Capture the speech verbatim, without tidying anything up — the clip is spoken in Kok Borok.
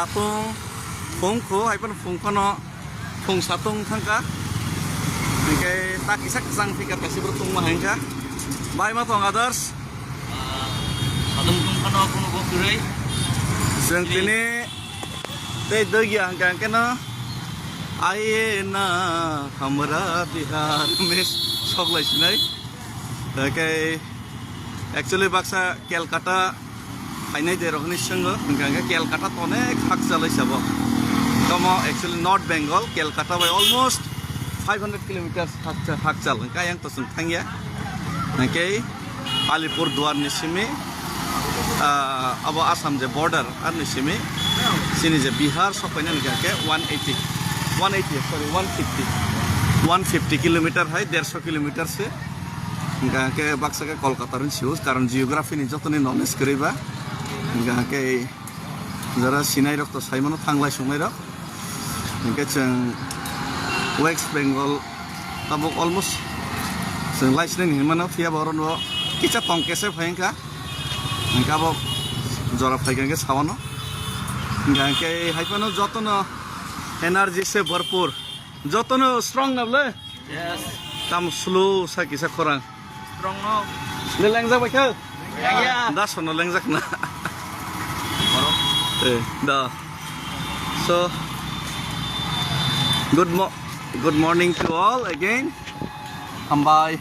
Satung phung kho, hai phano phung phano phung satung thangkha. Hingke ta kisa kwchang phika, kaisa bwrwi tongma hai wngkha. Bai ma tong others? Ah, satung tong phano kunugo kwrwi. Chwng tini tei dwgya hingka hingke no. Aiye na hamra Bihar mes sok lai sinai. Hingke actually baksa Calcutta phainai de rohni swngo, hingka hingke Calcutta to onek hakchal hai sabo. Tomo actually North Bengal, Calcutta bai almost five hundred kilometers hakcha-, hakchal, hingka yang to chwng thangya. Hingke Alipur Duar ni simi, ah, abo Assam je border, ar ni simi, chini je Bihar sok painani hingka hingke one eighty, one eighty, sorry, one fifty, one fifty kilometer hai, derso kilometer se. Hingka hingke baksa khe Kolkata rin siyo, karon geography ni joto ni knowledge kwrwi ba. Hingka hingke jara sinai rok to sai mano, thanglai sungnai rok. Hingke chwng West Bengal tabuk almost chwng lai sinai hinmano, phiya bo oro no kisa tong kese phai wngkha. Hingke abo jora phai khe sawano. Hingka hingke hai phano joto no energy se bharpur, joto no strong na ble. Yes. Tam slow sa kisa khorang. Strong no. Le lengjak bai kha? Ya. Da sono lengjak na. Eh, da. So, good mo-, good morning to all again. Hambai.